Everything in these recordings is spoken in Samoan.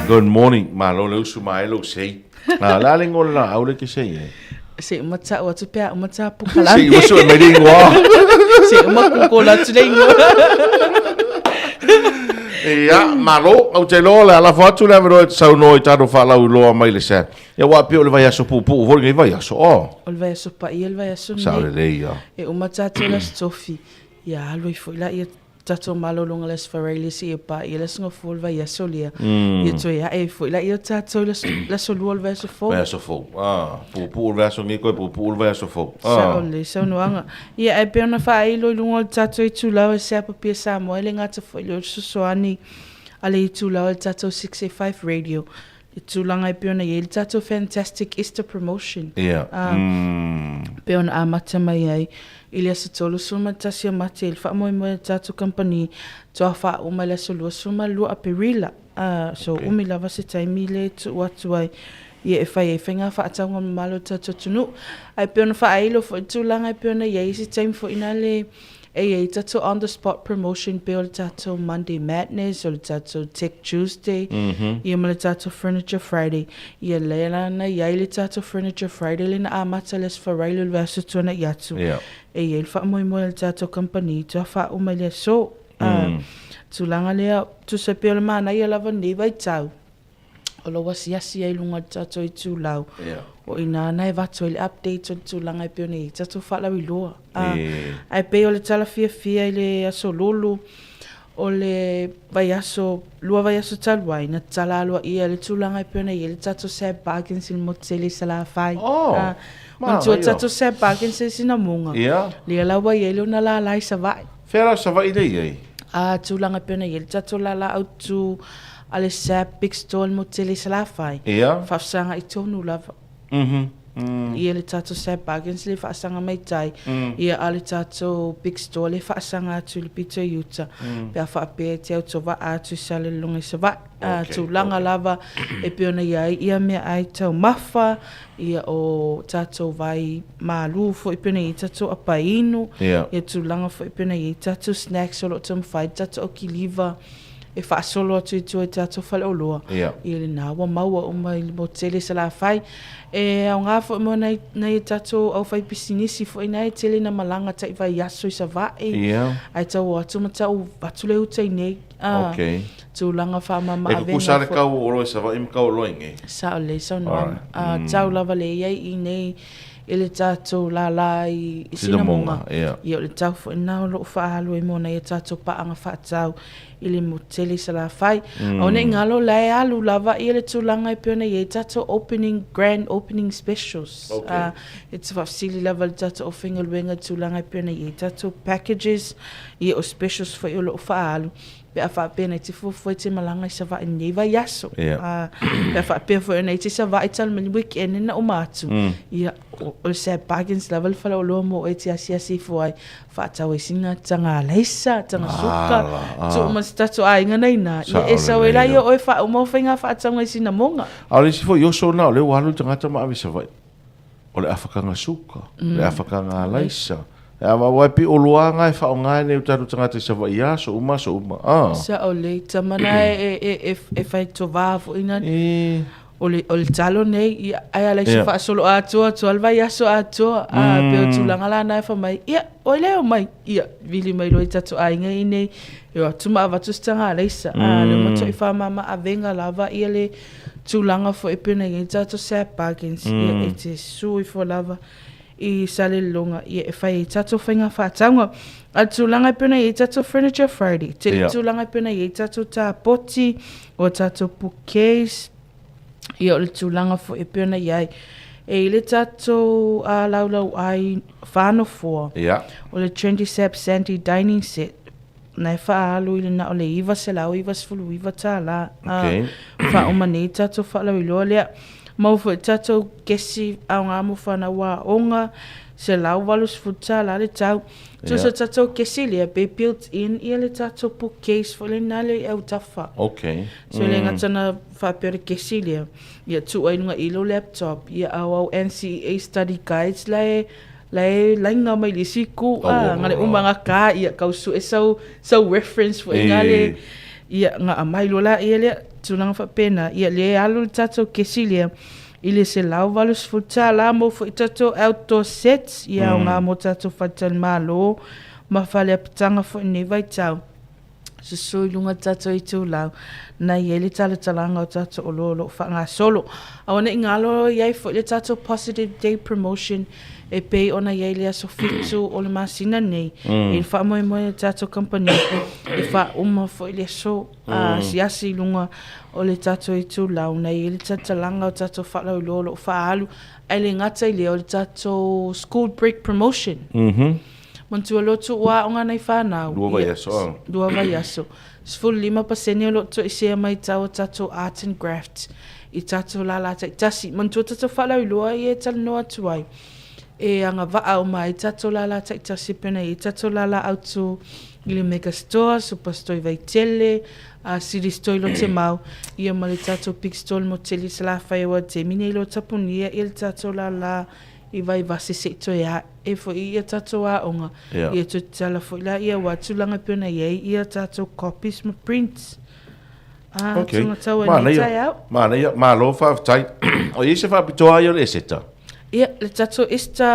Good morning. Malo le usu mai lo sei. Ah, la le ngola la au le ke sei e. Se uma tau atu pea uma tā puka Se uma sue mai le ingoa. Se uma kukola atu le ingoa. Ia, malo, ou te iloa o le a lafo atu le avanoa e te saunoa i tatou faalauiloa mai le SAP. Ia, aua e pei o le vaiaso puupuu foi lenei vaiaso, oh. O le vaiaso paia le vaiaso lenei. Sao lelei ia. E uma tatou le Aso Tofi, ia alu ai foi laia tatou malologa i le Aso Faraile seia paia le Aso Gafua o le vaiaso lea. Ia toe ae ai foi laia o tatou i le Aso Lua o le vaiaso fou. Vaiaso fou, ah. Puupuu le vaiaso nei toe puupuu le vaiaso fou. Ah. Sao lelei saunoaga. Ia, ae pei ona faailo i luga o le tatou itulau e Seapa Pia Samoa, e le gata foi lea o le fesoasoani a le itulau a le tatou 685 Radio, le tulaga e pei ona i ai le tatou Fantastic Easter Promotion. Ia. Ā, pei ona amata mai ai i le aso 31 o Mate i le faamoemoe a le tatou kamupani toa faauma i le aso 22 Aperila. Ā, so umi lava se taimi le tuu atu ai ia e fai ai faiga faatauga mamalu a le tatou atunuu. Ae pei ona faailo foi le tulaga e pei ona i ai se taimi foi na le e i ai tatou on the spot promotion pei o le tatou Monday Madness, o le tatou Tech Tuesday, ia ma le tatou Furniture Friday. Ia lea la na i ai le tatou Furniture Friday lea na amata i le Aso Faraile o le vaiaso tuanai atu. E i ai le faamoemoe a le tatou kamupani toa faauma i le aso. A, tulaga lea, tusa pei o le manaia lava lenei vaitau, o lou asiasi ai i luga o le tatou itulau, o i ina na e avatu ai le update o le tulaga e pei ona i ai tatou faalauiloa. A, ae pei o le tala fiafia i le Aso Lulu, o le vaiaso, lua vaiaso talu ai, na tatala aloaia le tulaga e pei ona i ai le tatou Sab Bargains i le motu tele i Salafai. Oh, A, manatua tatou Sab Bargains i Sinamoga, lea la ua i ai lona lala i Savaii. Fea la o Savaii lea i ai? A, tulaga e pei ona i ai le tatou lala autu a le SAP Big Store i le motu tele i Salafai. Ia. Faafesagai tonu lava. Ia le tatou SAP Bargains le faasaga mai tai, ia a le tatou Big Store le faasaga atu i le pito i uta, pe a faapea e te autovaa atu i Salelologa i Savaii. A, tulaga lava e pei ona i ai ia meaai taumafa, ia o tatou vai malū foi pei ona i ai tatou apainu, ia tulaga foi pei ona i ai tatou snacks o lo o taumafai le tatou aukiliva e faasolo atu i tua i tatou faleoloa, ia lena ua maua uma i le motu tele i Salafai. E aoga foi mo nai, nai a tatou aufaipisinisi foi na e tele ina malaga tai vaiaso i Savaii, ae tau o atu ma tau atu le uta i nei. Ah, okay. Tulaga faamama avega. E tutusa le kau o oloa i Savaii ma kau o oloa i inei. Sao lelei saunoaga. Ah, tau lava le i ai i inei i le tatou lala i Sinamoga. Ia o le tau foi lena o lo o faaalu ai mo nai a tatou paaga faatau i le motu tele i Salafai. Aua ne i galo la e alu lava ia le tulaga e pei ona i ai tatou opening, grand opening specials. Okay. Ah, e te faafesili lava i le tatou aufaigaluega i tulaga e pei ona i ai tatou packages, Ia o specials foi o lo o faaalu pe a faapea nei te fuafua i te malaga i Savaii lenei vaiaso. Yeah. Pe a faapea foi nei te Savaii talu mai le weekend na uma atu. Ia, o le Sab Bargains lava le faleoloa mo oe e te asiasi ifo ai, faatau ai sina taga alaisa, taga suka, tuu ma se tatou aiga na ina. Ia e sau ai la ia oe faauma au faiga faatauga i Sinamoga. A o le isi foi oso na o lea ua alu le tagata ma ave i Savaii. O le afakanga suka, le afakanga alaisa. E awa awa e pi o loa nga e whaonga e nei o tatou tagata i Savaii i aso uma, aso uma. Ah. Sa o le tama na e, e, e, e whai to vā fo ina. E. O le, o le talo nei, ia, ai ala isi Yeah. whaasolo atoa, atoa le vai aso atoa. Ah, pe o tūlanga la na e wha mai, ia, oi leo mai, ia, vili mai loa i tatou aiga i nei, e o atu ma avatu se tanga alaisa. Ah, le matua i whamama avenga lava ia le tulaga foi e pei ona i ai tatou Sab Bargains, ia, e te sue ifo lava i Salelologa, ia, e fai ai tatou faiga faatauga. A le tulaga e pei ona i ai tatou Furniture Friday, tele tulaga e pei ona i ai tatou tapoti, o tatou bookcase, ia, o le tulaga foi e pei ona i ai. E i ai le tatou laulauai whanofoa, o le Trendy Sab Sandy Dining Set, Na e faaalu i le na o le $999 tālā. Okay. Faauma nei tatou faalauiloa lea. Maua foi tatou kesi aoga mo whanau aoga, $180 le tau. Tusa tatou kesi lea, pe built in ia le tatou bookcase foi lena le i autafa. Okay. So le gata na faapea le kesi lea, ia tuu ai luga i lo laptop, ia au au NCEA study guides la e La e laina mai le isi ku a nga le uma nga ka ia kau su e sau sau reference foi nga le ia nga amai lo la ia le. Tulaga faapena, ia lea e alu le tatou kesi lea i le $180 mo foi tatou outdoor sets, ia aoga mo tatou faletalimalo ma fale apitaga foi i lenei vaitau. Susu i luga o le tatou itulau na i ai le talatalaga o tatou oloa o lo o faagasolo. Aua ne i galo i ai foi le tatou Positive Day Promotion e pei ona i ai le aso 7 o le masina nei i le faamoemoe o le tatou kamupani e faauma foi le aso asiasi i luga o le tatou itulau na i ai le talatalaga o tatou faalauiloa o lo o faaalu ae le gata i lea o le tatou School Break Promotion. Manatua loa tuu aoga nai fanau. 2 vaiaso a. 2 vaiaso. 15% o lo o toesea mai tau o tatou Arts and Crafts i tatou lala taitasi. Manatua tatou faalauiloa ia e talanoa atu ai, e agavaa uma ai tatou lala taitasi e pei ona i ai tatou lala autu i le Mega Store, Super Store i Vaitele, City Store i Lotemau, ia ma le tatou Big Store i le Motele i Salafai aua i le taimi nei o lo o tapunia le tatou lala i Vaivase se i toe ae foi ia tatou aoga, ia toe tatala foi laia aua tulaga e pei ona i ai ia tatou copies ma prints. Ah, okay. Tunga tau ai nei taeao. Manaia, malo faafetai. O i ai se faapitoa ai o le Eseta? Ia, le tatou Easter,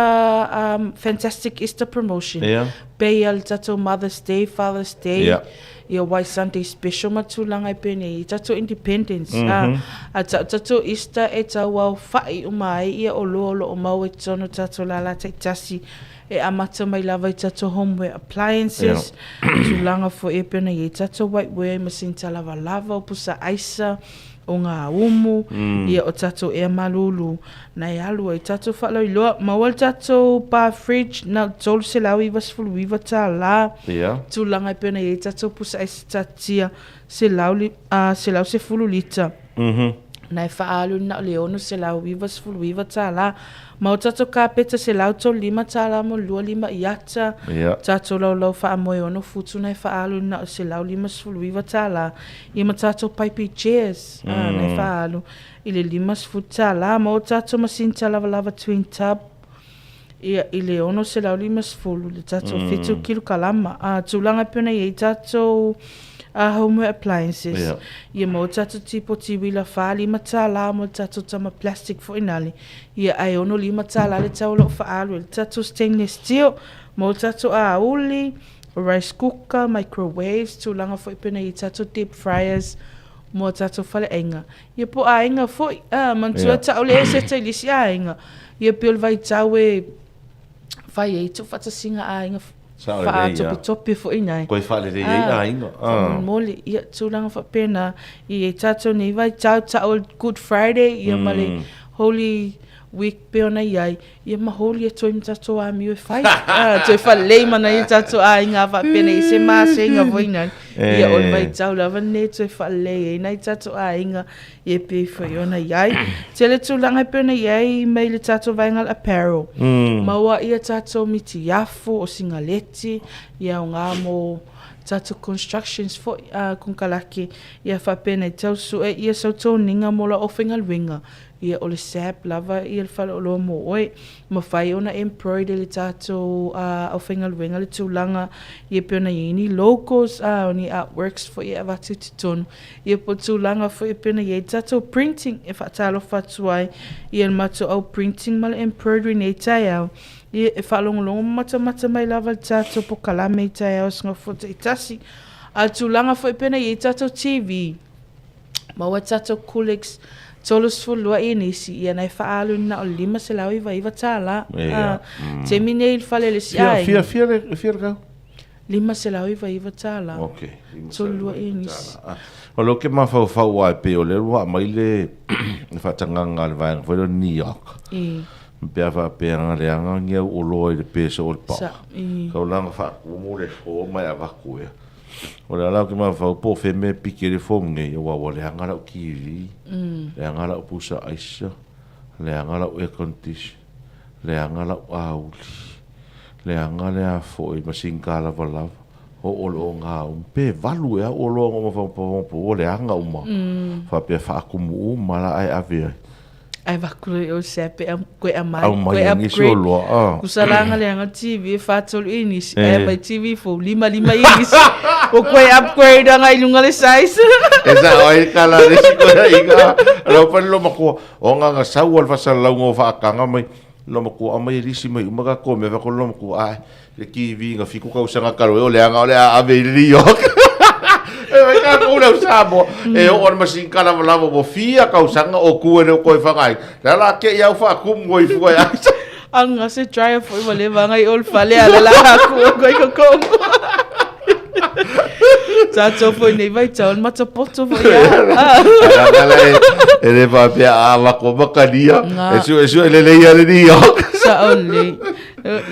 Fantastic Easter Promotion. Ia. Pei a le tatou Mother's Day, Father's Day. Ia. Ia White Sunday Special ma tulaga e pei nei, tatou Independence. Mm -hmm. A tatou Easter e tau aofa'i uma ai ia oloa o lo o maua i totonu o tatou lala taitasi e amata mai lava i tatou homeware appliances, yeah. Tulaga foi e pei ona i ai tatou whiteware, masini talavalava, o pusa aisa, o ngā umu, ia o tatou ea malūlū, na e alu ai tatou faalauiloa. Maua le tatou bar fridge na o le $399, tulaga e pei ona i ai tatou pusa aisa tatia 110 lita. Na e faaalu na o le $699. Ma o tatou kapeta $135 mo le 25 iata. Tatou laulau faamoe 6 futu na e faaalu na o le $159. Ia ma tatou paipi chairs na e faaalu i le $50. Ma o tatou masini talavalava twin tub ia i le 650 le tatou 7 kilokalama. Tulaga e pei ona i ai tatou homeware appliances. Ia ma o tatou tipoti uila $45 mo le tatou tama plastic foi nale. Ia ae $65 le tau o lo o faaalu ai le tatou stainless steel ma o tatou auli, rice cooker, microwaves, tulaga foi pei ona i ai tatou deep fryers mo a tatou faleaiga. Ia po o aiga foi, a, manatua tau le eseta i le isi aiga, ia pei o le vaitau e fai ai tuufaatasiga aiga faatopetope foi ina e. Koe faalelei ai aiga. Faamolemole, ia tulaga faapena, ia i ai tatou nei vaitau tau o le Good Friday, ia ma le Holy Week pei ona i ai, ia ma holi atu ai ma tatou amio e fai. Toe faalelei ma nai o tatou aiga faapena i se masega foi nai. Ia o le vaitau lava lenei e toe faalelei ai nai tatou aiga ia e pei foi ona i ai. Tele tulaga e pei ona i ai mai le tatou vaega o le apparel. Maua ia tatou mitiafu, o singaleti, ia aoga mo tatou constructions foi, konekarate, ia faapena e tau sue ia sau toniga mo lau aufaigaluega. Ia o le sap lava ia le faleoloa mo oe. Mafai ona embroider le tatou aufaigaluega le tulaga ia pei ona i ai ni logos a o ni artworks foi e avatu i totonu. Ia po o tulaga foi e pei ona i ai le tatou printing e faatalofa atu ai ia le matou au printing ma le embroidery nei taeao. Ia e faalogologo ma matamata mai lava le tatou pokalame i taeao o Singapore taitasi. A o le tulaga foi e pei ona i ai tatou TV, Maua tatou Culex 32 inisi, ia na e faaalu na o le $599. Ia. Taimi nei i le fale o le isi aiga. Fia, fia, le, fia le kau? $599. Ok. 32 inisi. O lea ou te mafaufau aua e pei o lea ua aumai le faatagaga a le vaega foi lea o le NEOC. Pe a faapea na leaga ni au oloa i le pesa o le pao. Sa, i. Kau la na faatumu le form ae avatu ea. O le ala ou te mafaufau po o fea mea e piki ai le form nei, aua ua leaga lau TV, leaga lau pusa aisa, leaga lau air condition, leaga lau auli, leaga le a foi masini talavalava, oo le oga uma, pe valu ea au oloa na ou mafaufau ua leaga uma, faapea faatumu uma la ae ave ai. Ae vaku loa i o se pe koe aumai, Aumai koe ai nisi upgrade. oloa, ah. Tusa la nga leaga TV e 43 inisi, Eh. ae aumai TV fou 55 inisi. Ua koe upgrade agai i luga le size. E sa'o ai kala le isi koeaiga. Lau pa le lomatua, o agaga sau a le faasalalauga o faataga mai, lomatua aumai e lisi mai uma tatou mea fai atu le lomatua, ae le TV na 7 tausaga talu ai o leaga o le a ave i le New York. E mai tatou le au Samoa, e oo le masini kalavalava ua fia tausaga o tu e le o toe faga ai. Le ala te i au faatumu ai fua e asa. Alu se dryer foi ua leva agai o le fale a le la aku o koe kokongo. Tatou foi nei vaitau o le matapoto foi a. Ala e le faapea a avatu makalia, e suesue lelei a le New York. Sa'o lelei.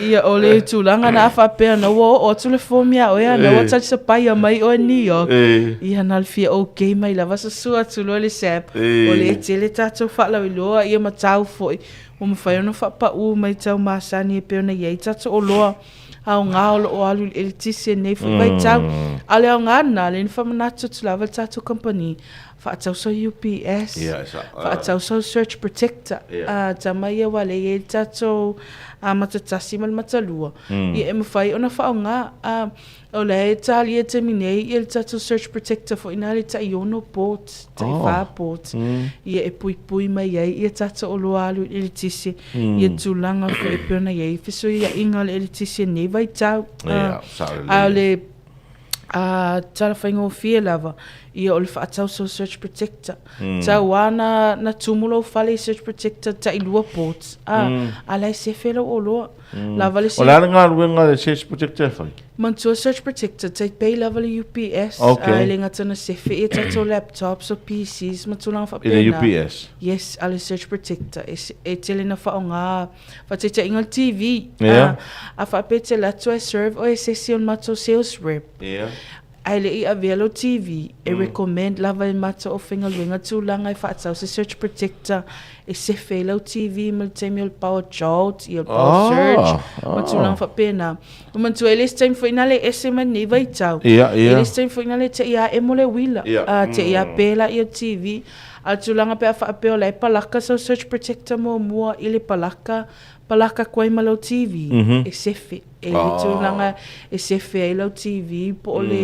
Ia, o le tulaga na a faapea na ua oo atu le form ia oe a na ua talisapaia mai oe New York. Ia na le fia okay mai lava sasua atu loa le SAP. O le tele tatou faalauiloa ia ma tau foi ua mafai ona faapaū mai tau masani e pei ona i ai tatou oloa aoga o lo o alu i le eletise i lenei foi vaitau. A o le aoga lena, lea na faamanatu atu lava le tatou kamupani, faatau sau UPS, Ia, e sa- faatau sau surge protector, Ia. a tama ia aua lea e i ai le tatou matatasi ma le matalua, ia e mafai ona faaaoga. A, o la e talia i le taimi nei ia le tatou surge protector foi na le tai 6 port, tai 4 port, ia e puipui mai ai ia tatou oloa alu i le eletise, ia tulaga foi e pei ona i ai fesuiaiga o le eletise i lenei vaitau. Ia, sao lelei. A o le a tala faigofie lava ia o le faatau sau surge protector. Mm. Tau a na, na tumu lou fale i surge protector tai lua ports. A, mm. a la e sefe lou oloa. Mm. Lava le O le a le galuega le surge protector e fai? Manatua surge protector, tai pei lava le UPS. Okay. A, e le gata na sefe ia tatou laptops o PCs ma tulaga I le faapena. UPS? Yes, a le surge protector. E, e tele na whaonga Faataitaiga o le TV. Yeah. A, a faapea te alu atu ae serve oe e se isi o le matou sales rep. Yeah. Ae le i avea lou TV, e recommend lava e matou aufaigaluega tulaga e faatau se surge protector e sefe ai lau TV ma le taimi o le power jolt, ia o le power surge, ma tulaga faapena. Ua manatua e le isi taimi foi lena e ese mai lenei vaitau. Yeah, yeah. E le isi taimi foi lena e te i a emo le uila. Yeah. A, te i a pe la ia TV. A o le tulaga pe a faapea o la e palaka sau surge protector muamua i le palaka, palaka atu ai ma lau TV, e sefe. E i ai tulaga e sefe ai lau TV po o le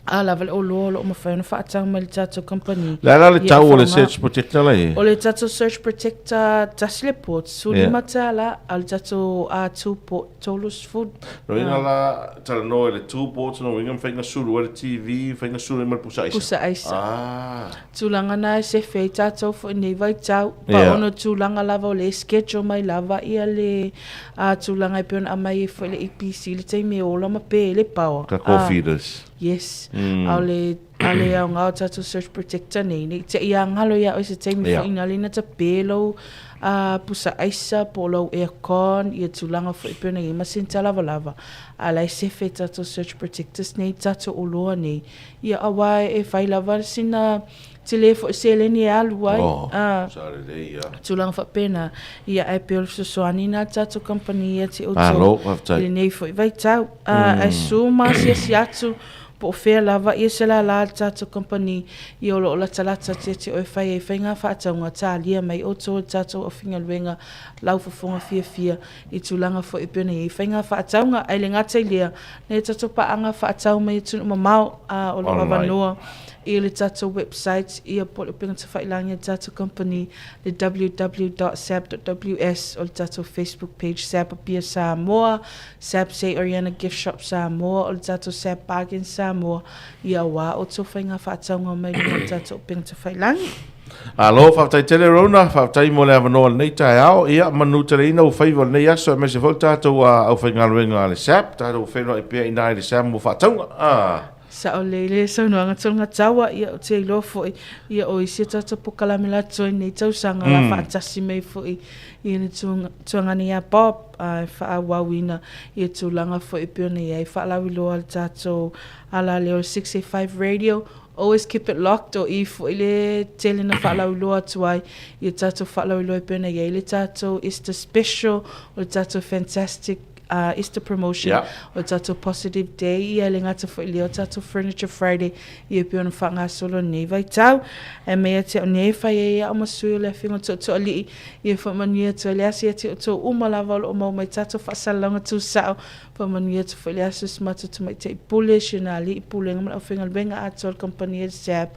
a lava le oloa o lo o mafai ona faatau mai i le tatou kamupani. Le a la le Ia, tau o le faaaoga. surge protector la e? O le tatou surge protector tasi le port, $15, a o le tatou two port, 30. Lona uiga la, talanoa i le two boards, lona uiga mafai ona sulu ai le TV, mafai ona sulu ai ma le pusa aisa. Pusa aisa. Ah. Tulaga na e sefe ai tatou foi nei vaitau, pa Yeah. ona tulaga lava o lea e schedule mai lava ia le ah, tulaga e pei ona aumai ai foi le EPC i le taimi e ola ma pe ai le power. Ka call Ah, feeders. Yes. A o le a le aoga o tatou surge protector nei, nei te i a ngalo ia oe se taimi Yeah. foi ina le na tape lou a pusa aisa po o lou aircon, ia tulaga foi pei ona i ai ma senta lavalava. A la e sefe tatou surge protectors nei, tatou oloa nei, ia aua e fai lava sina tele foi seleni e alu ai. Oh, A, sa lelei ia. tulaga faapena, ia ae pei o le fesoasoani na tatou kamupani ia te outou Malo, faafetai. i lenei foi vaitau. A, ae su ma asiasi atu po o fea lava ia se lala a le tatou kamupani, ia o lo o latalata atu ia te oe fai ai faiga faatauga talia mai outou e le tatou aufaigaluega lau fofoga fiafia i tulaga foi e pei ona i ai faiga faatauga. Ae le gata i lea, nei tatou paaga faatau mai atunuu mamao, a o lo o avanoa i le tatou website ia po o le upega tafailagia a le tatou company le www.sab.ws o le tatou Facebook page Sab Apia Samoa, Sab Say Oriana Gift Shop Samoa, o le tatou Sab Bargain Samoa, ia auā outou faiga faatauga mai luga o le tatou upega tafailagia. Malo, faafetai tele Rona, faafetai mo le avanoa i lenei taeao. Ia, manuteleina ua faiva o lenei aso aemaise foi le tatou aufaigaluega a le SAP, tatou feiloai pea i ina i le SAP mo faatauga. Ah. Sao lelei le saunoaga tonu taua, ia ou te iloa foi, ia o isi a tatou pokalame latoa i nei tausaga la faatasi mai foi i le tuagana ia Bob, a e faaauauina ia tulaga foi e pei ona i ai faalauiloa a le tatou alaleo o le 685 Radio, always keep it locked, o i foi le tele na faalauiloa atu ai ia tatou faalauiloa e pei ona i ai le tatou Easter special, o le tatou fantastic. Easter promotion, o le tatou Positive Day, ia e le gata foi i lea o tatou Furniture Friday, ia e pei ona faagasolo lenei vaitau. Ae mai ia te au nei e fai ai au ma sui o le Afioga Tootooalii, ia faamanuia atu ai le aso ia te outou uma lava o lo o maua mai tatou faasalalauga tusao. Faamanuia atu foi le aso i si matou tamaitai pule, si ona alii pulega ma le aufaigaluega atoa a le kamupani a le SAB.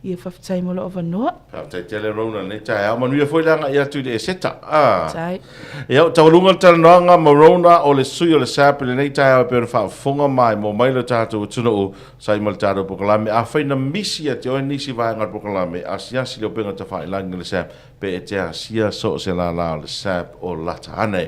Ia faafetai mo lou avanoa. Faafetai tele Rona i lenei taeao. Manuia foi le agai atu i le Eseta. Ah. Faafetai. Ia, ua taualuga le talanoaga ma Rona o le sui o le SAB i lenei taeao e pei ona faafofoga mai mo mai lo tatou atunuu sa i ma le tatou polokalame. Afai na misi ia te oe nisi vaega o le polokalame, asiasi i le upega tafailagi o le SAB pe e te asia so o se lālā o le SAB o lata ane.